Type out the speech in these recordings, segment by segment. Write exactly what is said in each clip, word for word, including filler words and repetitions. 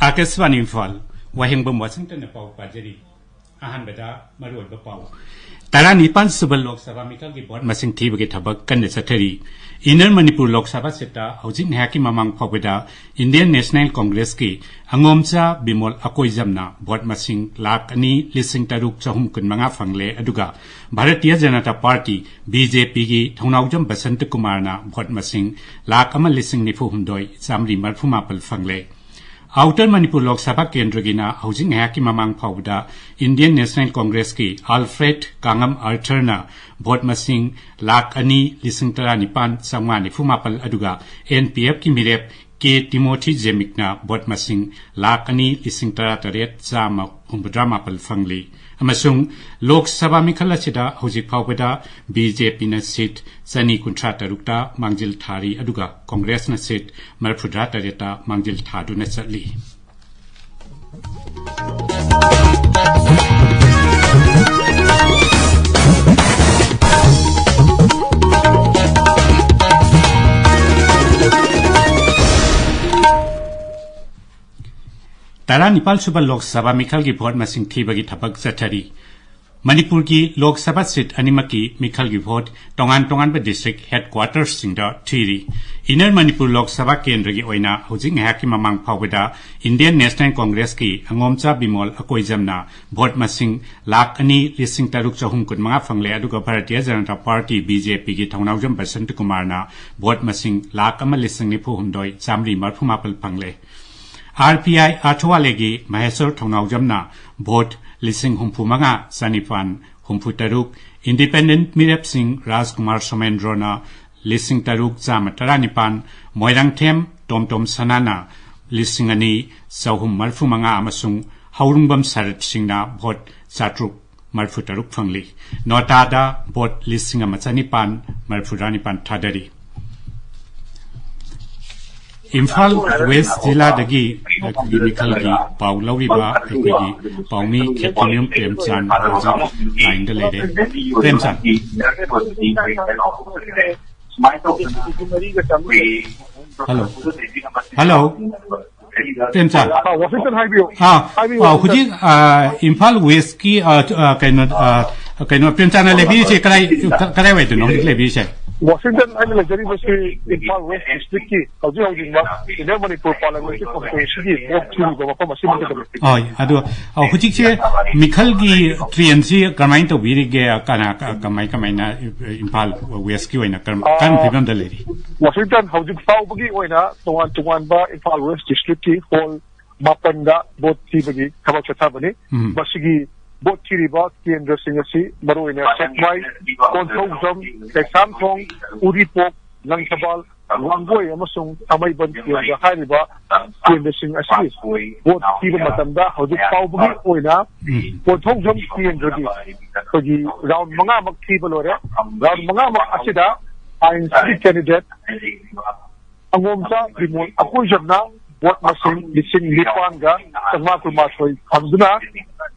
ꯑꯥꯀꯥꯁꯕꯥꯅꯤ ꯏꯝꯐꯥꯜ, ꯋꯥꯍꯦꯡꯕꯝ ꯋꯥꯁꯤꯡꯇꯟꯅ ꯄꯥꯎ ꯄꯥꯖꯔꯤ꯫ ꯑꯍꯥꯟꯕꯗ ꯃꯔꯨꯑꯣꯏꯕ ꯄꯥꯎ꯫ ꯇꯔꯥꯅꯤꯄꯥꯟ ꯁꯨꯕ ꯂꯣꯛ ꯁꯚꯥ ꯃꯤꯈꯜꯒꯤ ꯚꯣꯠ ꯃꯁꯤꯡ ꯊꯤꯕꯒꯤ ꯊꯕꯛ ꯀꯟꯅ ꯆꯠꯊꯔꯤ꯫ ꯏꯟꯅꯔ ꯃꯅꯤꯄꯨꯔ ꯂꯣꯛ ꯁꯚꯥ ꯁꯤꯠꯇ ꯍꯧꯖꯤꯛ ꯉꯥꯏꯍꯥꯛꯀꯤ ꯃꯃꯥꯡ ꯐꯥꯎꯕꯗ ꯏꯟꯗꯤꯌꯟ ꯅꯦꯁꯅꯦꯜ ꯀꯣꯡꯒ꯭ꯔꯦꯁꯀꯤ ꯑꯉꯣꯝꯆꯥ ꯕꯤꯃꯣꯜ ꯑꯀꯣꯏꯖꯝꯅ ꯚꯣꯠ ꯃꯁꯤꯡ ꯂꯥꯈ ꯑꯅꯤ ꯂꯤꯁꯤꯡ ꯇꯔꯨꯛ ꯆꯍꯨꯝ ꯀꯨꯟꯃꯉꯥ ꯐꯪꯂꯦ, ꯑꯗꯨꯒ Bharatiya Janata party, B J ꯄꯤꯒꯤ ꯊꯧꯅꯥꯎꯖꯝ ꯕꯁꯟꯇ ꯀꯨꯃꯥꯔꯅ ꯚꯣꯠ ꯃꯁꯤꯡ ꯂꯥꯈ ꯑꯃ ꯂꯤꯁꯤꯡ ꯅꯤꯐꯨ ꯍꯨꯝꯗꯣꯏ ꯆꯥꯃꯔꯤ ꯃꯔꯤꯐꯨ ꯃꯥꯄꯜ ꯐꯪꯂꯦ꯫ ꯑꯥꯎꯇꯔ ꯃꯅꯤꯄꯨꯔ ꯂꯣꯛ ꯁꯚꯥ ꯀꯦꯟꯗ꯭ꯔꯒꯤꯅ ꯍꯧꯖꯤꯛ ꯉꯥꯏꯍꯥꯛꯀꯤ ꯃꯃꯥꯡ ꯐꯥꯎꯕꯗ ꯏꯟꯗꯤꯌꯟ ꯅꯦꯁꯅꯦꯜ ꯀꯣꯡꯒ꯭ꯔꯦꯁꯀꯤ ꯑꯜꯐ꯭ꯔꯦꯗ ꯀꯥꯉꯝ ꯑꯥꯔꯊꯔꯅ ꯚꯣꯠ ꯃꯁꯤꯡ ꯂꯥꯈ ꯑꯅꯤ ꯂꯤꯁꯤꯡ ꯇꯔꯥꯅꯤꯄꯥꯟ ꯆꯥꯃꯉꯥ ꯅꯤꯐꯨ ꯃꯥꯄꯜ, ꯑꯗꯨꯒ ꯑꯦꯟ ꯄꯤ ꯑꯦꯐꯀꯤ ꯃꯤꯔꯦꯞ ꯀꯦ ꯇꯤꯃꯣꯊꯤ ꯖꯦꯃꯤꯛꯅ ꯚꯣꯠ ꯃꯁꯤꯡ ꯂꯥꯈ ꯑꯅꯤ ꯂꯤꯁꯤꯡ ꯇꯔꯥꯇꯔꯦꯠ ꯆꯥꯝꯃ ꯍꯨꯝꯐꯨꯇꯔꯥ ꯃꯥꯄꯜ ꯐꯪꯂꯤ꯫ ꯑꯃꯁꯨꯡ ꯂꯣꯛ ꯁꯚꯥ ꯃꯤꯈꯜ ꯑꯁꯤꯗ ꯍꯧꯖꯤꯛ ꯐꯥꯎꯕꯗ ꯕꯤ ꯖꯦ ꯄꯤꯅ ꯁꯤꯠ ꯆꯅꯤ ꯀꯨꯟꯊ꯭ꯔꯥ ꯇꯔꯨꯛꯇ ꯃꯥꯡꯖꯤꯜ ꯊꯥꯔꯤ, ꯑꯗꯨꯒ ꯀꯣꯡꯒ꯭ꯔꯦꯁꯅ ꯁꯤꯠ ꯃꯔꯤꯐꯨꯇꯔꯥ ꯇꯔꯦꯠꯇ ꯃꯥꯡꯖꯤꯜ ꯊꯥꯗꯨꯅ ꯆꯠꯂꯤ꯫ ꯇꯔꯥꯅꯤꯄꯥꯜ ꯁꯨꯕ ꯂꯣꯛ ꯁꯚꯥ ꯃꯤꯈꯜꯒꯤ ꯚꯣꯠ ꯃꯁꯤꯡ ꯊꯤꯕꯒꯤ ꯊꯕꯛ ꯆꯠꯊꯔꯤ꯫ ꯃꯅꯤꯄꯨꯔꯒꯤ ꯂꯣꯛ ꯁꯚꯥ ꯁꯤꯠ ꯑꯅꯤꯃꯛꯀꯤ ꯃꯤꯈꯜꯒꯤ ꯚꯣꯠ ꯇꯣꯉꯥꯟ ꯇꯣꯉꯥꯟꯕ ꯗꯤꯁꯇ꯭ꯔꯤꯛ ꯍꯦꯗꯀ꯭ꯋꯥꯇꯔꯁꯁꯤꯡꯗ ꯊꯤꯔꯤ꯫ ꯏꯟꯅꯔ ꯃꯅꯤꯄꯨꯔ ꯂꯣꯛ ꯁꯚꯥ ꯀꯦꯟꯗ꯭ꯔꯒꯤ ꯑꯣꯏꯅ ꯍꯧꯖꯤꯛ ꯉꯥꯏꯍꯥꯛꯀꯤ ꯃꯃꯥꯡ ꯐꯥꯎꯕꯗ ꯏꯟꯗꯤꯌꯟ ꯅꯦꯁꯅꯦꯜ ꯀꯣꯡꯒ꯭ꯔꯦꯁꯀꯤ ꯑꯉꯣꯝꯆꯥ ꯕꯤꯃꯣꯜ ꯑꯀꯣꯏꯖꯝꯅ ꯚꯣꯠ ꯃꯁꯤꯡ ꯂꯥꯈ ꯑꯅꯤ ꯂꯤꯁꯤꯡ ꯇꯔꯨꯛ ꯆꯍꯨꯝ ꯀꯨꯟꯃꯉꯥ ꯐꯪꯂꯦ, ꯑꯗꯨꯒ Bharatiya Janata party, B J ꯄꯤꯒꯤ ꯊꯧꯅꯥꯎꯖꯝ ꯕꯁꯟꯇ ꯀꯨꯃꯥꯔꯅ ꯚꯣꯠ ꯃꯁꯤꯡ ꯂꯥꯈ ꯑꯃ ꯂꯤꯁꯤꯡ ꯅꯤꯐꯨ ꯍꯨꯝꯗꯣꯏ ꯆꯥꯃꯔꯤ ꯃꯔꯤꯐꯨ ꯃꯥꯄꯜ ꯐꯪꯂꯦ꯫ R P I ꯑꯥꯊꯋꯥꯂꯦꯒꯤ Mysore ꯊꯧꯅꯥꯎꯖꯝꯅ vote ꯂꯤꯁꯤꯡ ꯍꯨꯝꯐꯨ ꯃꯉꯥ ꯆꯅꯤꯄꯥꯟ ꯍꯨꯝꯐꯨ ꯇꯔꯨꯛ, ꯏꯟꯗꯤꯄꯦꯟꯗꯦꯟꯠ ꯃꯤꯔꯦꯞꯁꯤꯡ ꯔꯥꯖꯀꯨꯃꯥꯔ ꯁꯣꯃꯦꯟꯗ꯭ꯔꯣꯅ ꯂꯤꯁꯤꯡ ꯇꯔꯨꯛ ꯆꯥꯝꯃ ꯇꯔꯥꯅꯤꯄꯥꯟ, ꯃꯣꯏꯔꯥꯡꯊꯦꯝ ꯇꯣꯝꯇꯣꯝ ꯁꯅꯥꯅ ꯂꯤꯁꯤꯡ ꯑꯅꯤ ꯆꯍꯨꯝ ꯃꯔꯤꯐꯨ ꯃꯉꯥ ꯑꯃꯁꯨꯡ ꯍꯧꯔꯨꯡꯕꯝ ꯁꯔꯠ ꯁꯤꯡꯅ ꯚꯣꯠ ꯆꯥꯇ꯭ꯔꯨꯛ ꯃꯔꯤꯐꯨ ꯇꯔꯨꯛ ꯐꯪꯂꯤ꯫ ꯅꯣꯇꯥꯗ ꯚꯣꯠ ꯂꯤꯁꯤꯡ ꯑꯃ ꯆꯅꯤꯄꯥꯟ ꯃꯔꯤꯐꯨꯇꯔꯥꯅꯤꯄꯥꯟ ꯊꯥꯗꯔꯤ꯫ ꯏꯝꯐꯥꯜ ꯋꯦꯁ ꯖꯤꯂꯥꯗꯒꯤ ꯑꯩꯈꯣꯏꯒꯤ ꯃꯤꯈꯜꯒꯤ ꯄꯥꯎ ꯂꯧꯔꯤꯕ ꯑꯩꯈꯣꯏꯒꯤ ꯄꯥꯎꯃꯤ ꯈꯦꯇ꯭ꯔꯤꯃꯌꯨꯝ ꯄ꯭ꯔꯦꯝꯆꯥꯟ ꯍꯧꯖꯤꯛ ꯂꯥꯏꯟꯗ ꯂꯩꯔꯦ꯫ ꯄ꯭ꯔꯦꯝꯆꯥꯟ꯫ ꯍꯜꯂꯣ꯫ ꯍꯜꯂꯣ꯫ ꯄ꯭ꯔꯦꯝꯆꯥꯟ꯫ ꯑꯥ, ꯋꯥꯁꯤꯡꯇꯟ ꯍꯥꯏꯕꯤꯌꯨ꯫ ꯑꯥ, ꯍꯥꯏꯕꯤꯌꯨ, ꯑꯥ, ꯋꯥꯁꯤꯡꯇꯟ꯫ ꯍꯧꯖꯤꯛ ꯑꯥ, ꯏꯝꯐꯥꯜ ꯋꯦꯁꯀꯤ ꯑꯥ, ꯑꯥ, ꯀꯩꯅꯣ ꯑꯥ, ꯀꯩꯅꯣ ꯄ꯭ꯔꯦꯝꯆꯥꯟꯅ ꯂꯩꯕꯤꯔꯤꯁꯦ ꯀꯗꯥꯏ ꯀꯗꯥꯏꯋꯥꯏꯗꯅꯣ ꯍꯧꯖꯤꯛ ꯂꯩꯕꯤꯔꯤꯁꯦ? ꯋꯥꯁꯤꯡꯇꯟ ꯑꯩꯅ ꯂꯩꯖꯔꯤꯕꯁꯤ ꯏꯝꯐꯥꯜ ꯋꯦꯁ ꯗꯤꯁꯇ꯭ꯔꯤꯛꯀꯤ ꯍꯧꯖꯤꯛ ꯍꯧꯖꯤꯛꯃꯛ ꯏꯟꯅꯔ ꯃꯅꯤꯄꯨꯔ ꯄꯥꯔꯂꯤꯌꯥꯃꯦꯟꯇꯔꯤ ꯀꯣꯟꯁꯇꯤꯇ꯭ꯋꯦꯟꯁꯤꯒꯤ ꯚꯣꯠ ꯊꯤꯔꯤꯕ ꯃꯐꯝ ꯑꯁꯤꯃꯛꯇꯗꯅꯤ꯫ ꯍꯣꯏ, ꯑꯗꯣ ꯑꯥ, ꯍꯧꯖꯤꯛꯁꯦ ꯃꯤꯈꯜꯒꯤ ꯇ꯭ꯔꯦꯟꯁꯤ ꯀꯃꯥꯏꯅ ꯇꯧꯕꯤꯔꯤꯒꯦ? ꯀꯅꯥ ꯀ- ꯀꯃꯥꯏ ꯀꯃꯥꯏꯅ ꯏꯝꯐꯥꯜ ꯋꯦꯁꯀꯤ ꯑꯣꯏꯅ ꯀꯔꯝ ꯀꯔꯝꯕ ꯐꯤꯕꯝꯗ ꯂꯩꯔꯤ? ꯋꯥꯁꯤꯡꯇꯟ ꯍꯧꯖꯤꯛ ꯐꯥꯎꯕꯒꯤ ꯑꯣꯏꯅ ꯇꯣꯉꯥꯟ ꯇꯣꯉꯥꯟꯕ ꯏꯝꯐꯥꯜ ꯋꯦꯁ ꯗꯤꯁꯇ꯭ꯔꯤꯛꯀꯤ ꯍꯣꯜ ꯃꯥꯄꯟꯗ ꯚꯣꯠ ꯊꯤꯕꯒꯤ ꯊꯕꯛ ꯆꯠꯊꯕꯅꯤ꯫ ꯎꯝ꯫ ꯃꯁꯤꯒꯤ ꯚꯣꯠ ꯊꯤꯔꯤꯕ ꯀꯦꯟꯗ꯭ꯔꯁꯤꯡ ꯑꯁꯤ ꯃꯔꯨꯑꯣꯏꯅ ꯁꯦꯛꯃꯥꯏ, ꯀꯣꯟꯊꯧꯖꯝ, ꯀꯩꯁꯥꯝꯊꯣꯡ, ꯎꯔꯤꯄꯣꯛ, ꯂꯪꯊꯕꯥꯜ, ꯋꯥꯡꯒꯣꯏ ꯑꯃꯁꯨꯡ ꯊꯥꯡꯃꯩꯕꯟ ꯀꯦꯟꯗ꯭ꯔ ꯍꯥꯏꯔꯤꯕ ꯀꯦꯟꯗ꯭ꯔꯁꯤꯡ ꯑꯁꯤꯒꯤ ꯚꯣꯠ ꯊꯤꯕ ꯃꯇꯝꯗ ꯍꯧꯖꯤꯛ ꯐꯥꯎꯕꯒꯤ ꯑꯣꯏꯅ ꯎꯝ꯫ ꯀꯣꯟꯊꯧꯖꯝ ꯀꯦꯟꯗ꯭ꯔꯒꯤ ꯑꯩꯈꯣꯏꯒꯤ ꯔꯥꯎꯟ ꯃꯉꯥꯃꯛ ꯊꯤꯕ ꯂꯣꯏꯔꯦ꯫ ꯔꯥꯎꯟ ꯃꯉꯥꯃꯛ ꯑꯁꯤꯗ ꯑꯥꯏ ꯑꯦꯟ ꯁꯤꯒꯤ ꯀꯦꯟꯗꯤꯗꯦꯠ ꯑꯉꯣꯝꯆꯥ ꯕꯤꯃꯣꯜ ꯑꯀꯣꯏꯖꯝꯅ ꯚꯣꯠ ꯃꯁꯤꯡ ꯂꯤꯁꯤꯡ ꯅꯤꯄꯥꯟꯒ ꯆꯥꯝꯃꯉꯥ ꯀꯨꯟꯃꯥꯊꯣꯏ ꯐꯪꯗꯨꯅ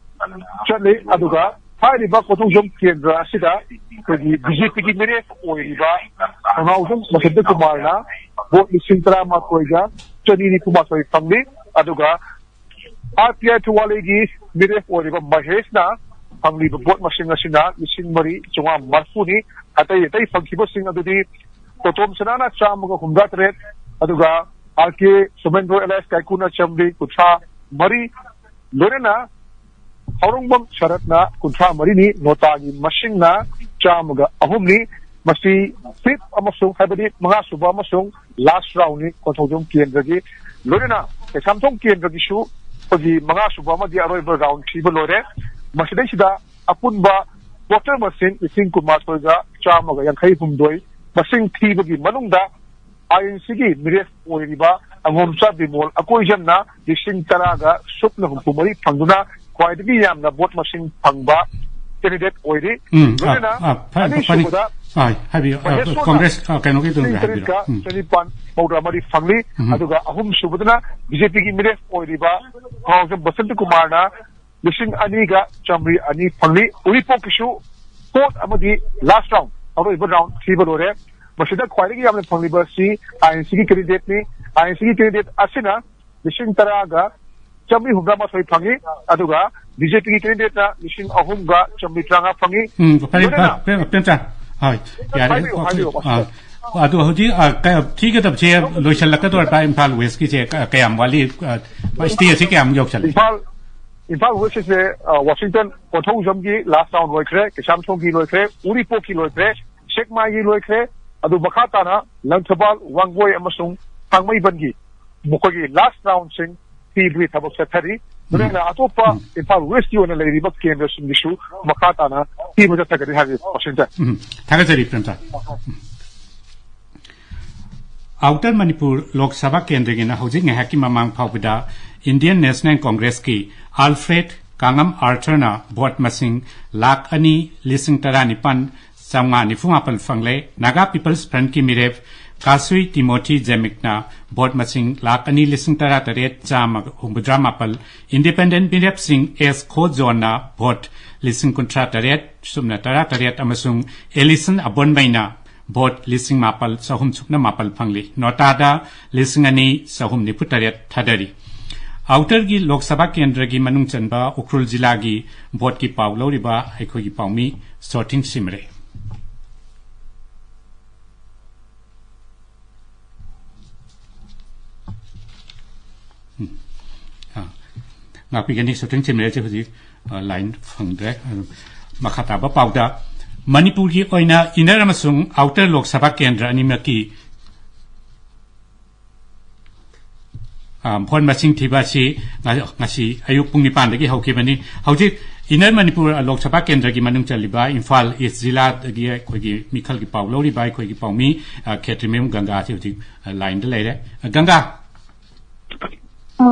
ꯆꯠꯂꯤ꯫ ꯑꯗꯨꯒ ꯍꯥꯏꯔꯤꯕ ꯀꯣꯟꯊꯧꯖꯝ ꯀꯦꯟꯗ꯭ꯔ ꯑꯁꯤꯗ ꯑꯩꯈꯣꯏꯒꯤ ꯕꯤ ꯖꯦ ꯄꯤꯒꯤ ꯃꯤꯔꯦꯞ ꯑꯣꯏꯔꯤꯕ ꯊꯧꯅꯥꯎꯖꯝ ꯕꯁꯟꯇ ꯀꯨꯃꯥꯔꯅ ꯚꯣꯠ ꯂꯤꯁꯤꯡ ꯇꯔꯥꯃꯥꯊꯣꯏꯒ ꯆꯅꯤ ꯅꯤꯐꯨ ꯃꯥꯊꯣꯏ ꯐꯪꯂꯤ꯫ ꯑꯗꯨꯒ ꯑꯥꯔ ꯄꯤ ꯑꯥꯏ ꯊꯧꯕꯥꯜꯒꯤ ꯃꯤꯔꯦꯞ ꯑꯣꯏꯔꯤꯕ ꯃꯍꯦꯁꯅ ꯐꯪꯂꯤꯕ ꯚꯣꯠ ꯃꯁꯤꯡ ꯑꯁꯤꯅ ꯂꯤꯁꯤꯡ ꯃꯔꯤ ꯆꯥꯝꯃꯉꯥ ꯃꯔꯤꯐꯨꯅꯤ꯫ ꯑꯇꯩ ꯑꯇꯩ ꯐꯪꯈꯤꯕꯁꯤꯡ ꯑꯗꯨꯗꯤ ꯇꯣꯇꯣꯝ ꯁꯅꯥꯅ ꯆꯥꯝꯃꯒ ꯍꯨꯝꯗ꯭ꯔꯥ ꯇꯔꯦꯠ, ꯑꯗꯨꯒ ꯑꯥꯔ ꯀꯦ ꯁꯣꯃꯦꯟꯗ꯭ꯔꯣ ꯑꯦꯂꯥꯏꯁ ꯀꯥꯏꯀꯨꯅ ꯆꯥꯝꯃꯔꯤ ꯀꯨꯟꯊ꯭ꯔꯥ ꯃꯔꯤ, ꯂꯣꯏꯅꯅ ꯍꯥꯎꯔꯣꯡꯕꯝ ꯁꯔꯠꯅ ꯀꯨꯟꯊ꯭ꯔꯥ ꯃꯔꯤꯅꯤ, ꯅꯣꯇꯥꯒꯤ ꯃꯁꯤꯡꯅ ꯆꯥꯝꯃꯒ ꯑꯍꯨꯝꯅꯤ꯫ ꯃꯁꯤ ꯐꯤꯐ ꯑꯃꯁꯨꯡ, ꯍꯥꯏꯕꯗꯤ ꯃꯉꯥ ꯁꯨꯕ ꯑꯃꯁꯨꯡ ꯂꯥꯁ ꯔꯥꯎꯟꯅꯤ ꯀꯣꯟꯊꯧꯖꯝ ꯀꯦꯟꯗ꯭ꯔꯒꯤ꯫ ꯂꯣꯏꯅꯅ ꯀꯩꯁꯥꯝꯊꯣꯡ ꯀꯦꯟꯗ꯭ꯔꯒꯤꯁꯨ ꯑꯩꯈꯣꯏꯒꯤ ꯃꯉꯥ ꯁꯨꯕ ꯑꯃꯗꯤ ꯑꯔꯣꯏꯕ ꯔꯥꯎꯟ ꯊꯤꯕ ꯂꯣꯏꯔꯦ꯫ ꯃꯁꯤꯗꯩꯁꯤꯗ ꯑꯄꯨꯟꯕ ꯚꯣꯇꯔ ꯃꯁꯤꯡ ꯂꯤꯁꯤꯡ ꯀꯨꯟꯃꯥꯊꯣꯏꯒ ꯆꯥꯝꯃꯒ ꯌꯥꯡꯈꯩ ꯍꯨꯝꯗꯣꯏ ꯃꯁꯤꯡ ꯊꯤꯕꯒꯤ ꯃꯅꯨꯡꯗ ꯑꯥꯏ ꯑꯦꯟ ꯁꯤꯒꯤ ꯃꯤꯔꯦꯞ ꯑꯣꯏꯔꯤꯕ ꯑꯉꯣꯝꯆꯥ ꯕꯤꯃꯣꯜ ꯑꯀꯣꯏꯖꯝꯅ ꯂꯤꯁꯤꯡ ꯇꯔꯥꯒ ꯁꯨꯞꯅ ꯍꯨꯝꯐꯨ ꯃꯔꯤ ꯐꯪꯗꯨꯅ ꯈ꯭ꯋꯥꯏꯗꯒꯤ ꯌꯥꯝꯅ ꯚꯣꯠ ꯃꯁꯤꯡ ꯐꯪꯕ ꯀꯦꯟꯗꯤꯗꯦꯠ ꯑꯣꯏꯔꯤ꯫ ꯎꯝ, ꯑ, ꯂꯣꯏꯅꯅ ꯑ, ꯐ- ꯐꯅꯤ꯫ ꯑꯅꯤꯁꯨꯕꯗ ꯑ, ꯍꯥꯏꯕꯤꯌꯨ꯫ ꯑ, ꯃꯍꯦꯁꯣꯔꯅ ꯀꯣꯡꯒ꯭ꯔꯦꯁ, ꯑ, ꯀꯩꯅꯣꯒꯤꯗꯨ ꯂꯤꯁꯤꯡ ꯍꯥꯏꯕꯤꯔꯣ꯫ ꯇꯔꯦꯠꯀ ꯎꯝ꯫ ꯆꯅꯤꯄꯥꯟ ꯃꯧꯗ꯭ꯔꯥ ꯃꯔꯤ ꯐꯪꯂꯤ꯫ ꯎꯝ꯫ ꯑꯗꯨꯒ ꯑꯍꯨꯝꯁꯨꯕꯗꯅ ꯕꯤ ꯖꯦ ꯄꯤꯒꯤ ꯃꯤꯔꯦꯞ ꯑꯣꯏꯔꯤꯕ ꯊꯧꯅꯥꯎꯖꯝ ꯕꯁꯟꯇ ꯀꯨꯃꯥꯔꯅ ꯂꯤꯁꯤꯡ ꯑꯅꯤꯒ ꯆꯥꯝꯃꯔꯤ ꯑꯅꯤ ꯐꯪꯂꯤ꯫ ꯎꯔꯤꯄꯣꯛꯀꯤꯁꯨ ꯐꯣꯔꯠ ꯑꯃꯗꯤ ꯂꯥꯁ ꯔꯥꯎꯟ, ꯑꯔꯣꯏꯕ ꯔꯥꯎꯟ ꯊꯤꯕ ꯂꯣꯏꯔꯦ꯫ ꯃꯁꯤꯗ ꯈ꯭ꯋꯥꯏꯗꯒꯤ ꯌꯥꯝꯅ ꯐꯪꯂꯤꯕ ꯑꯁꯤ ꯑꯥꯏ ꯑꯦꯟ ꯁꯤꯒꯤ ꯀꯦꯟꯗꯤꯗꯦꯠꯅꯤ꯫ ꯑꯥꯏ ꯑꯦꯟ ꯁꯤꯒꯤ ꯀꯦꯟꯗꯤꯗꯦꯠ ꯑꯁꯤꯅ ꯂꯤꯁꯤꯡ ꯇꯔꯥꯒ ꯆꯥꯝꯃꯔꯤ ꯍꯨꯝꯗ꯭ꯔꯥ ꯃꯥꯊꯣꯏ ꯐꯪꯉꯤ꯫ ꯑꯗꯨꯒ ꯕꯤ ꯖꯦ ꯄꯤꯒꯤ ꯀꯦꯟꯗꯤꯗꯦꯠꯅ ꯂꯤꯁꯤꯡ ꯑꯍꯨꯝꯒ ꯆꯥꯝꯃꯔꯤ ꯇꯔꯥꯃꯉꯥ ꯐꯪꯉꯤ꯫ ꯎꯝ, ꯐꯔꯦ, ꯂꯣꯏꯅꯅ ꯐꯔꯦ, ꯐꯔꯦ, ꯐꯔꯦ, ꯐꯔꯦ꯫ ꯍꯣꯏ, ꯌꯥꯔꯦ꯫ ꯍꯥꯏꯕꯤꯌꯨ, ꯍꯥꯏꯕꯤꯌꯨ, ꯑꯥ, ꯃꯥꯁꯇꯔ꯫ ꯑꯗꯨ ꯍꯧꯖꯤꯛ, ꯑꯥ, ꯀ-, ꯊꯤꯒꯗꯕꯁꯦ ꯂꯣꯏꯁꯤꯜꯂꯛꯀꯗꯧꯔꯕ꯭ꯔꯥ? ꯏꯝꯐꯥꯜ ꯋꯦꯁꯀꯤꯁꯦ ꯀ-, ꯀꯌꯥꯝ ꯋꯥꯠꯂꯤ? ꯑꯥ, ꯁ꯭ꯇꯦꯖꯁꯦ ꯀꯌꯥꯝ ꯌꯧꯁꯜꯂꯦ? ꯏꯝꯐꯥꯜ, ꯏꯝꯐꯥꯜ ꯋꯦꯁꯀꯤꯁꯦ, ꯑꯥ, ꯋꯥꯁꯤꯡꯇꯟ ꯀꯣꯟꯊꯧꯖꯝꯒꯤ ꯂꯥꯁ ꯔꯥꯎꯟ ꯂꯣꯏꯈ꯭ꯔꯦ, ꯀꯩꯁꯥꯝꯊꯣꯡꯒꯤ ꯂꯣꯏꯈ꯭ꯔꯦ, ꯎꯔꯤꯄꯣꯛꯀꯤ ꯂꯣꯏꯈ꯭ꯔꯦ, ꯁꯦꯛꯃꯥꯏꯒꯤ ꯂꯣꯏꯈ꯭ꯔꯦ꯫ ꯑꯗꯨ ꯃꯈꯥ ꯇꯥꯅ ꯂꯪꯊꯕꯥꯜ, ꯋꯥꯡꯒꯣꯏ ꯑꯃꯁꯨꯡ ꯊꯥꯡꯃꯩꯕꯟꯒꯤ ꯃꯈꯣꯏꯒꯤ ꯂꯥꯁ ꯔꯥꯎꯟꯁꯤꯡ ꯊꯤꯕꯒꯤ ꯊꯕꯛ ꯆꯠꯊꯔꯤ꯫ ꯂꯣꯏꯅꯅ ꯑꯇꯣꯞꯄ ꯎꯝ꯫ ꯏꯝꯐꯥꯜ ꯋꯦꯁꯀꯤ ꯑꯣꯏꯅ ꯂꯩꯔꯤꯕ ꯀꯦꯟꯗ꯭ꯔꯁꯤꯡꯒꯤꯁꯨ ꯃꯈꯥ ꯇꯥꯅ ꯊꯤꯕ ꯆꯠꯊꯒꯅꯤ ꯍꯥꯏꯔꯤ ꯋꯥꯁꯤꯡꯇꯟ꯫ ꯎꯝ꯫ ꯊꯥꯒꯠꯆꯔꯤ, ꯄ꯭ꯔꯦꯝꯆꯥꯟ꯫ ꯑꯥꯎꯇꯔ ꯃꯅꯤꯄꯨꯔ ꯂꯣꯛ ꯁꯚꯥ ꯀꯦꯟꯗ꯭ꯔꯒꯤꯅ ꯍꯧꯖꯤꯛ ꯉꯥꯏꯍꯥꯛꯀꯤ ꯃꯃꯥꯡ ꯐꯥꯎꯕꯗ ꯏꯟꯗꯤꯌꯟ ꯅꯦꯁꯅꯦꯜ ꯀꯣꯡꯒ꯭ꯔꯦꯁꯀꯤ ꯑꯜꯐ꯭ꯔꯦꯗ ꯀꯥꯉꯝ ꯑꯥꯔꯊꯔꯅ ꯚꯣꯠ ꯃꯁꯤꯡ ꯂꯥꯈ ꯑꯅꯤ ꯂꯤꯁꯤꯡ ꯇꯔꯥꯅꯤꯄꯥꯟ ꯆꯥꯝꯃꯉꯥ ꯅꯤꯐꯨ ꯃꯥꯄꯟ ꯐꯪꯂꯦ꯫ ꯅꯥꯒꯥ ꯄꯤꯄꯜꯁ ꯐ꯭ꯔꯟꯠꯀꯤ ꯃꯤꯔꯦꯞ ꯀꯥꯁꯨꯏ ꯇꯤꯃꯣꯊꯤ ꯖꯦꯃꯤꯛꯅ ꯚꯣꯠ ꯃꯁꯤꯡ ꯂꯥꯈ ꯑꯅꯤ ꯂꯤꯁꯤꯡ ꯇꯔꯥ ꯇꯔꯦꯠ ꯆꯥꯝꯃ ꯍꯨꯝꯐꯨꯇꯔꯥ ꯃꯥꯄꯜ, ꯏꯟꯗꯤꯄꯦꯟꯗꯦꯟꯠ ꯃꯤꯔꯦꯞꯁꯤꯡ ꯑꯦꯁ ꯈꯣꯖꯣꯟꯅ ꯚꯣꯠ ꯂꯤꯁꯤꯡ ꯀꯨꯟꯊ꯭ꯔꯥ ꯇꯔꯦꯠ ꯁꯨꯞꯅ ꯇꯔꯥ ꯇꯔꯦꯠ ꯑꯃꯁꯨꯡ ꯑꯦꯂꯤꯁꯟ ꯑꯕꯣꯟꯃꯩꯅ ꯚꯣꯠ ꯂꯤꯁꯤꯡ ꯃꯥꯄꯜ ꯆꯍꯨꯝ ꯁꯨꯞꯅ ꯃꯥꯄꯜ ꯐꯪꯂꯤ꯫ ꯅꯣꯇꯥꯗ ꯂꯤꯁꯤꯡ ꯑꯅꯤ ꯆꯍꯨꯝ ꯅꯤꯐꯨ ꯇꯔꯦꯠ ꯊꯥꯗꯔꯤ꯫ ꯑꯥꯎꯇꯔꯒꯤ ꯂꯣꯛ ꯁꯚꯥ ꯀꯦꯟꯗ꯭ꯔꯒꯤ ꯃꯅꯨꯡ ꯆꯟꯕ ꯎꯈ꯭ꯔꯨꯜ ꯖꯤꯂꯥꯒꯤ ꯚꯣꯠꯀꯤ ꯄꯥꯎ ꯂꯧꯔꯤꯕ ꯑꯩꯈꯣꯏꯒꯤ ꯄꯥꯎꯃꯤ ꯁꯣꯊꯤꯡ ꯁꯤꯃꯔꯦ꯫ ꯎꯝ꯫ ꯑꯥ, ꯉꯥꯛꯄꯤꯒꯅꯤ, ꯁꯣꯊꯤꯡ ꯁꯤꯃꯔꯦꯁꯦ ꯍꯧꯖꯤꯛ, ꯑ, ꯂꯥꯏꯟ ꯐꯪꯗ꯭ꯔꯦ꯫ ꯑꯗꯨ ꯃꯈꯥ ꯇꯥꯕ ꯄꯥꯎꯗ, ꯃꯅꯤꯄꯨꯔꯒꯤ ꯑꯣꯏꯅ ꯏꯟꯅꯔ ꯑꯃꯁꯨꯡ ꯑꯥꯎꯇꯔ ꯂꯣꯛ ꯁꯚꯥ ꯀꯦꯟꯗ꯭ꯔ ꯑꯅꯤꯃꯛꯀꯤ, ꯑ, ꯚꯣꯠ ꯃꯁꯤꯡ ꯊꯤꯕ ꯑꯁꯤ ꯉ-, ꯉꯁꯤ ꯑꯌꯨꯛ ꯄꯨꯡ ꯅꯤꯄꯥꯟꯗꯒꯤ ꯍꯧꯈꯤꯕꯅꯤ꯫ ꯍꯧꯖꯤꯛ ꯏꯟꯅꯔ ꯃꯅꯤꯄꯨꯔ ꯂꯣꯛ ꯁꯚꯥ ꯀꯦꯟꯗ꯭ꯔꯒꯤ ꯃꯅꯨꯡ ꯆꯜꯂꯤꯕ ꯏꯝꯐꯥꯜ ꯏꯁ ꯖꯤꯂꯥꯗꯒꯤ ꯑꯩꯈꯣꯏꯒꯤ ꯃꯤꯈꯜꯒꯤ ꯄꯥꯎ ꯂꯧꯔꯤꯕ ꯑꯩꯈꯣꯏꯒꯤ ꯄꯥꯎꯃꯤ, ꯑ, ꯈꯦꯇ꯭ꯔꯤꯃꯌꯨꯝ ꯒꯪꯒꯥ ꯑꯁꯤ ꯍꯧꯖꯤꯛ, ꯑ, ꯂꯥꯏꯟꯗ ꯂꯩꯔꯦ꯫ ꯑ, ꯒꯪꯒꯥ꯫ ꯑ,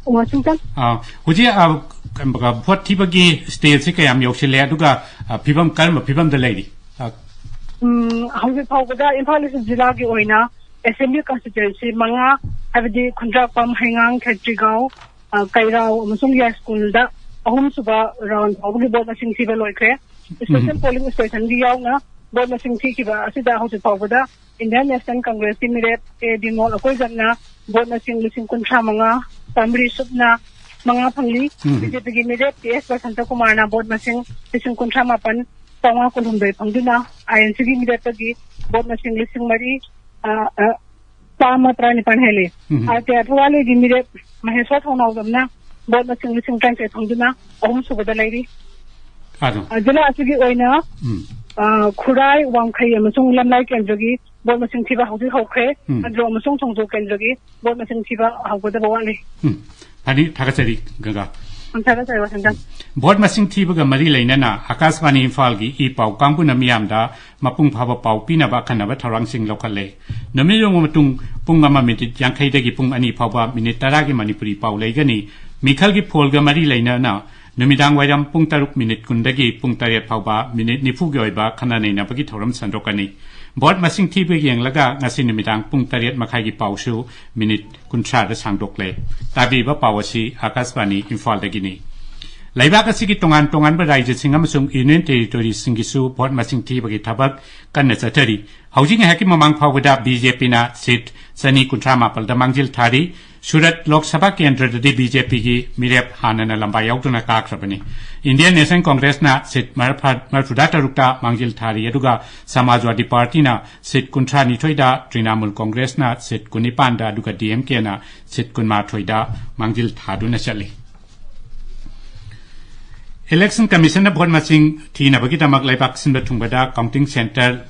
ꯋꯥꯁꯤꯡꯇꯟ꯫ ꯑ, ꯍꯧꯖꯤꯛ, ꯑ, ꯀ-, ꯚꯣꯠ ꯊꯤꯕꯒꯤ ꯁ꯭ꯇꯦꯖꯁꯤ ꯀꯌꯥꯝ ꯌꯧꯁꯤꯜꯂꯦ, ꯑꯗꯨꯒ, ꯑ, ꯐꯤꯕꯝ, ꯀꯔꯝꯕ ꯐꯤꯕꯝꯗ ꯂꯩꯔꯤ? ꯑ, ꯎꯝ, ꯍꯧꯖꯤꯛ ꯐꯥꯎꯕꯗ ꯏꯝꯐꯥꯜ ꯏꯁ ꯖꯤꯂꯥꯒꯤ ꯑꯣꯏꯅ ꯑꯦꯁꯦꯝꯕ꯭ꯂꯤ ꯀꯟꯁꯇꯤꯇ꯭ꯋꯦꯟꯁꯤ ꯃꯉꯥ, ꯍꯥꯏꯕꯗꯤ ꯈꯨꯟꯗ꯭ꯔꯥꯛꯄꯝ, ꯍꯩꯉꯥꯡ, ꯈꯦꯇ꯭ꯔꯤꯒꯥꯎ, ꯑ, ꯀꯩꯔꯥꯎ ꯑꯃꯁꯨꯡ ꯌꯥꯏꯁ꯭ꯀꯨꯜꯗ ꯑꯍꯨꯝꯁꯨꯕ ꯔꯥꯎꯟ ꯐꯥꯎꯕꯒꯤ ꯚꯣꯠ ꯃꯁꯤꯡ ꯊꯤꯕ ꯂꯣꯏꯈ꯭ꯔꯦ꯫ ꯁ꯭ꯄꯦꯁꯦꯜ ꯎꯝ꯫ ꯄꯣꯂꯤꯡ ꯁ꯭ꯇꯦꯁꯟꯒꯤ ꯌꯥꯎꯅ ꯚꯣꯠ ꯃꯁꯤꯡ ꯊꯤꯈꯤꯕ ꯑꯁꯤꯗ ꯍꯧꯖꯤꯛ ꯐꯥꯎꯕꯗ Indian National Congress ꯀꯤ ꯃꯤꯔꯦꯞ ꯑꯦ ꯕꯤꯃꯣꯜ ꯑꯀꯣꯏꯖꯝꯅ ꯚꯣꯠ ꯃꯁꯤꯡ ꯂꯤꯁꯤꯡ ꯀꯨꯟꯊ꯭ꯔꯥ ꯃꯉꯥ ꯆꯥꯃꯔꯤ ꯁꯨꯞꯅ ꯃꯉꯥ ꯐꯪꯂꯤ꯫ ꯎꯝ꯫ ꯕꯤ ꯖꯦ ꯄꯤꯒꯤ ꯃꯤꯔꯦꯞ ꯄꯤ ꯑꯦꯁ ꯕꯁꯟꯇ ꯀꯨꯃꯥꯔꯅ ꯚꯣꯠ ꯃꯁꯤꯡ ꯂꯤꯁꯤꯡ ꯀꯨꯟꯊ꯭ꯔꯥ ꯃꯥꯄꯟ ꯆꯥꯝꯃꯉꯥ ꯀꯨꯟꯍꯨꯝꯗꯣꯏ ꯐꯪꯗꯨꯅ ꯑꯥꯏ ꯑꯦꯟ ꯁꯤꯒꯤ ꯃꯤꯔꯦꯞꯇꯒꯤ ꯚꯣꯠ ꯃꯁꯤꯡ ꯂꯤꯁꯤꯡ ꯃꯔꯤ, ꯑ, ꯑ, ꯆꯥꯝꯃ ꯇꯔꯥꯅꯤꯄꯥꯟ ꯍꯦꯜꯂꯤ꯫ ꯎꯝ꯫ ꯑꯥꯔ ꯀꯦ ꯑꯊꯋꯥꯂꯦꯒꯤ ꯃꯤꯔꯦꯞ ꯃꯍꯦꯁ꯭ꯋꯔ ꯊꯧꯅꯥꯎꯖꯝꯅ ꯚꯣꯠ ꯃꯁꯤꯡ ꯂꯤꯁꯤꯡ ꯇꯔꯥꯅꯤꯊꯣꯏ ꯐꯪꯗꯨꯅ ꯑꯍꯨꯝꯁꯨꯕꯗ ꯂꯩꯔꯤ꯫ ꯑꯗꯣ꯫ ꯑ, ꯖꯤꯂꯥ ꯑꯁꯤꯒꯤ ꯑꯣꯏꯅ, ꯎꯝ꯫ ꯑ, ꯈꯨꯔꯥꯏ, ꯋꯥꯡꯈꯩ ꯑꯃꯁꯨꯡ ꯂꯝꯂꯥꯏ ꯀꯦꯟꯗ꯭ꯔꯒꯤ ꯚꯣꯠ ꯃꯁꯤꯡ ꯊꯤꯕ ꯍꯧꯖꯤꯛ ꯍꯧꯈ꯭ꯔꯦ꯫ ꯎꯝ꯫ ꯑꯟꯗ꯭ꯔꯣ ꯑꯃꯁꯨꯡ ꯊꯣꯡꯖꯣ ꯀꯦꯟꯗ꯭ꯔꯒꯤ ꯚꯣꯠ ꯃꯁꯤꯡ ꯊꯤꯕ ꯍꯧꯒꯗꯕ ꯋꯥꯠꯂꯤ꯫ ꯎꯝ꯫ ꯐꯅꯤ, ꯊꯥꯒꯠꯆꯔꯤ, ꯒꯪꯒꯥ꯫ ꯎꯝ, ꯊꯥꯒꯠꯆꯔꯤ, ꯋꯥꯁꯤꯡꯇꯟ꯫ ꯚꯣꯠ ꯃꯁꯤꯡ ꯊꯤꯕꯒ ꯃꯔꯤ ꯂꯩꯅꯅ ꯑꯀꯥꯁꯕꯥꯅꯤ ꯏꯝꯐꯥꯜꯒꯤ ꯏ ꯄꯥꯎ ꯀꯥꯡꯕꯨꯅ ꯃꯤꯌꯥꯝꯗ ꯃꯄꯨꯡ ꯐꯥꯕ ꯄꯥꯎ ꯄꯤꯅꯕ ꯑꯈꯟꯅꯕ ꯊꯧꯔꯥꯡꯁꯤꯡ ꯂꯧꯈꯠꯂꯦ꯫ ꯅꯨꯃꯤꯠ ꯌꯨꯡꯕ ꯃꯇꯨꯡ ꯄꯨꯡ ꯑꯃ ꯃꯤꯅꯤꯠ ꯌꯥꯡꯈꯩꯗꯒꯤ ꯄꯨꯡ ꯑꯅꯤ ꯐꯥꯎꯕ ꯃꯤꯅꯤꯠ ꯇꯔꯥꯒꯤ ꯃꯅꯤꯄꯨꯔꯤ ꯄꯥꯎ ꯂꯩꯒꯅꯤ꯫ ꯃꯤꯈꯜꯒꯤ ꯐꯣꯜꯒ ꯃꯔꯤ ꯂꯩꯅꯅ ꯅꯨꯃꯤꯗꯥꯡ ꯋꯥꯏꯔꯝ ꯄꯨꯡ ꯇꯔꯨꯛ ꯃꯤꯅꯤꯠ ꯀꯨꯟꯗꯒꯤ ꯄꯨꯡ ꯇꯔꯦꯠ ꯐꯥꯎꯕ ꯃꯤꯅꯤꯠ ꯅꯤꯐꯨꯒꯤ ꯑꯣꯏꯕ ꯈꯟꯅ ꯅꯩꯅꯕꯒꯤ ꯊꯧꯔꯝ ꯁꯟꯗꯣꯛꯀꯅꯤ꯫ ꯚꯣꯠ ꯃꯁꯤꯡ ꯊꯤꯕ ꯌꯦꯡꯂꯒ ꯉꯁꯤ ꯅꯨꯃꯤꯗꯥꯡ ꯄꯨꯡ ꯇꯔꯦꯠ ꯃꯈꯥꯏꯒꯤ ꯄꯥꯎꯁꯨ ꯃꯤꯅꯤꯠ ꯀꯨꯟꯊ꯭ꯔꯥꯗ ꯁꯥꯡꯗꯣꯛꯂꯦ꯫ ꯇꯥꯕꯤꯕ ꯄꯥꯎ ꯑꯁꯤ ꯑꯥꯀꯥꯁꯕꯥꯅꯤ ꯏꯝꯐꯥꯜꯗꯒꯤꯅꯤ꯫ ꯂꯩꯕꯥꯛ ꯑꯁꯤꯒꯤ ꯇꯣꯉꯥꯟ ꯇꯣꯉꯥꯟꯕ ꯔꯥꯏꯖ꯭ꯌꯁꯤꯡ ꯑꯃꯁꯨꯡ ꯌꯨꯅꯤꯌꯟ ꯇꯦꯔꯤꯇꯣꯔꯤꯁꯤꯡꯒꯤꯁꯨ ꯚꯣꯠ ꯃꯁꯤꯡ ꯊꯤꯕꯒꯤ ꯊꯕꯛ ꯀꯟꯅ ꯆꯠꯊꯔꯤ꯫ ꯍꯧꯖꯤꯛ ꯉꯥꯏꯍꯥꯛꯀꯤ ꯃꯃꯥꯡ ꯐꯥꯎꯕꯗ ꯕꯤ ꯖꯦ ꯄꯤꯅ ꯁꯤꯠ ꯆꯅꯤ ꯀꯨꯟꯊ꯭ꯔꯥ ꯃꯥꯄꯜꯗ ꯃꯥꯡꯖꯤꯜ ꯊꯥꯔꯤ꯫ ꯁꯨꯔꯠ ꯂꯣꯛ ꯁꯚꯥ ꯀꯦꯟꯗ꯭ꯔꯗꯗꯤ ꯕꯤ ꯖꯦ ꯄꯤꯒꯤ ꯃꯤꯔꯦꯞ ꯍꯥꯟꯅꯅ ꯂꯝꯕꯥ ꯌꯥꯎꯗꯨꯅ ꯀꯥꯈ꯭ꯔꯕꯅꯤ꯫ ꯏꯟꯗꯤꯌꯟ ꯅꯦꯁꯅꯦꯜ ꯀꯣꯡꯒ꯭ꯔꯦꯁꯅ ꯁꯤꯠ ꯃꯔꯐꯨ-, ꯃꯔꯐꯨꯗ ꯇꯔꯨꯛꯇ ꯃꯥꯡꯖꯤꯜ ꯊꯥꯔꯤ, ꯑꯗꯨꯒ ꯁꯃꯥꯖꯋꯥꯗꯤ ꯄꯥꯔꯇꯤꯅ ꯁꯤꯠ ꯀꯨꯟꯊ꯭ꯔꯥ ꯅꯤꯊꯣꯏꯗ, ꯇ꯭ꯔꯤꯅꯥꯃꯨꯜ ꯀꯣꯡꯒ꯭ꯔꯦꯁꯅ ꯁꯤꯠ ꯀꯨꯟꯅꯤꯄꯥꯟꯗ, ꯑꯗꯨꯒ ꯗꯤ ꯑꯦꯝ ꯀꯦꯅ ꯁꯤꯠ ꯀꯨꯟꯃꯥꯊꯣꯏꯗ ꯃꯥꯡꯖꯤꯜ ꯊꯥꯗꯨꯅ ꯆꯠꯂꯤ꯫ ꯏꯂꯦꯛꯁꯟ ꯀꯃꯤꯁꯟꯅ ꯚꯣꯠ ꯃꯁꯤꯡ ꯊꯤꯅꯕꯒꯤꯗꯃꯛ ꯂꯩꯕꯥꯛ ꯁꯤꯟꯕ ꯊꯨꯡꯕꯗ ꯀꯥꯎꯟꯇꯤꯡ ꯁꯦꯟꯇꯔ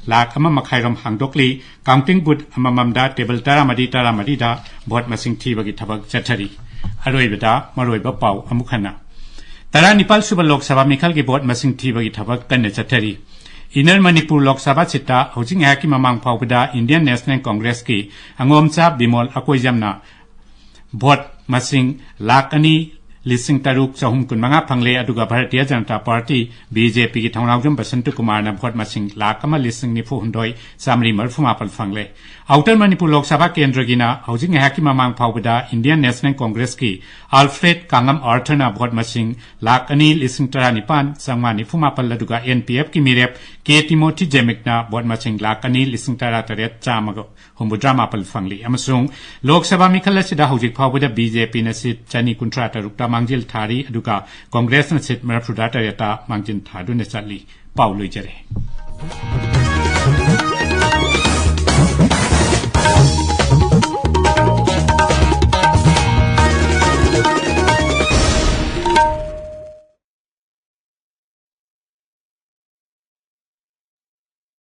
ꯂꯥꯈ ꯑꯃ ꯃꯈꯥꯏꯔꯣꯝ ꯍꯥꯡꯗꯣꯛꯂꯤ꯫ ꯀꯥꯎꯟꯇꯤꯡ ꯕꯨꯊ ꯑꯃꯃꯝꯗ ꯇꯦꯕꯜ ꯇꯔꯥꯃꯔꯤ ꯇꯔꯥꯃꯔꯤꯗ ꯚꯣꯠ ꯃꯁꯤꯡ ꯊꯤꯕꯒꯤ ꯊꯕꯛ ꯆꯠꯊꯔꯤ꯫ ꯑꯔꯣꯏꯕꯗ ꯃꯔꯨꯑꯣꯏꯕ ꯄꯥꯎ ꯑꯃꯨꯛ ꯍꯟꯅ꯫ ꯇꯔꯥꯅꯤꯄꯥꯜ ꯁꯨꯕ ꯂꯣꯛ ꯁꯚꯥ ꯃꯤꯈꯜꯒꯤ ꯚꯣꯠ ꯃꯁꯤꯡ ꯊꯤꯕꯒꯤ ꯊꯕꯛ ꯀꯟꯅ ꯆꯠꯊꯔꯤ꯫ ꯏꯟꯅꯔ ꯃꯅꯤꯄꯨꯔ ꯂꯣꯛ ꯁꯚꯥ ꯁꯤꯠꯇ ꯍꯧꯖꯤꯛ ꯉꯥꯏꯍꯥꯛꯀꯤ ꯃꯃꯥꯡ ꯐꯥꯎꯕꯗ ꯏꯟꯗꯤꯌꯟ ꯅꯦꯁꯅꯦꯜ ꯀꯣꯡꯒ꯭ꯔꯦꯁꯀꯤ ꯑꯉꯣꯝꯆꯥ ꯕꯤꯃꯣꯜ ꯑꯀꯣꯏꯖꯝꯅ ꯚꯣꯠ ꯃꯁꯤꯡ ꯂꯥꯈ ꯑꯅꯤ ꯂꯤꯁꯤꯡ ꯇꯔꯨꯛ ꯆꯍꯨꯝ ꯀꯨꯟꯃꯉꯥ ꯐꯪꯂꯦ, ꯑꯗꯨꯒ Bharatiya Janata party, B J ꯄꯤꯒꯤ ꯊꯧꯅꯥꯎꯖꯝ ꯕꯁꯟꯇ ꯀꯨꯃꯥꯔꯅ ꯚꯣꯠ ꯃꯁꯤꯡ ꯂꯥꯈ ꯑꯃ ꯂꯤꯁꯤꯡ ꯅꯤꯐꯨ ꯍꯨꯝꯗꯣꯏ ꯆꯥꯃꯔꯤ ꯃꯔꯤꯐꯨ ꯃꯥꯄꯜ ꯐꯪꯂꯦ꯫ ꯑꯥꯎꯇꯔ ꯃꯅꯤꯄꯨꯔ ꯂꯣꯛ ꯁꯚꯥ ꯀꯦꯟꯗ꯭ꯔꯒꯤꯅ ꯍꯧꯖꯤꯛ ꯉꯥꯏꯍꯥꯛꯀꯤ ꯃꯃꯥꯡ ꯐꯥꯎꯕꯗ ꯏꯟꯗꯤꯌꯟ ꯅꯦꯁꯅꯦꯜ ꯀꯣꯡꯒ꯭ꯔꯦꯁꯀꯤ ꯑꯜꯐ꯭ꯔꯦꯗ ꯀꯥꯡꯉꯝ ꯑꯥꯔꯊꯔꯅ ꯚꯣꯠ ꯃꯁꯤꯡ ꯂꯥꯈ ꯑꯅꯤ ꯂꯤꯁꯤꯡ ꯇꯔꯥꯅꯤꯄꯥꯟ ꯆꯥꯝꯃꯉꯥ ꯅꯤꯐꯨ ꯃꯥꯄꯜ, ꯑꯗꯨꯒ ꯑꯦꯟ ꯄꯤ ꯑꯦꯐꯀꯤ ꯃꯤꯔꯦꯞ ꯀꯦ ꯇꯤꯃꯣꯊꯤ ꯖꯦꯃꯤꯛꯅ ꯚꯣꯠ ꯃꯁꯤꯡ ꯂꯥꯈ ꯑꯅꯤ ꯂꯤꯁꯤꯡ ꯇꯔꯥ ꯇꯔꯦꯠ ꯆꯥꯝꯃꯒ ꯍꯨꯝꯐꯨꯇꯔꯥ ꯃꯥꯄꯜ ꯐꯪꯂꯤ꯫ ꯑꯃꯁꯨꯡ ꯂꯣꯛ ꯁꯚꯥ ꯃꯤꯈꯜ ꯑꯁꯤꯗ ꯍꯧꯖꯤꯛ ꯐꯥꯎꯕꯗ ꯕꯤ ꯖꯦ ꯄꯤꯅ ꯁꯤꯠ ꯆꯅꯤ ꯀꯨꯟꯊ꯭ꯔꯥ ꯇꯔꯨꯛꯇ ꯃꯥꯡꯖꯤꯜ ꯊꯥꯔꯤ, ꯑꯗꯨꯒ ꯀꯣꯡꯒ꯭ꯔꯦꯁꯅ ꯁꯤꯠ ꯃꯔꯤꯐꯨꯇꯔꯦꯠꯇ ꯃꯥꯡꯖꯤꯜ ꯊꯥꯗꯨꯅ ꯆꯠꯂꯤ꯫ ꯄꯥꯎ ꯂꯣꯏꯖꯔꯦ꯫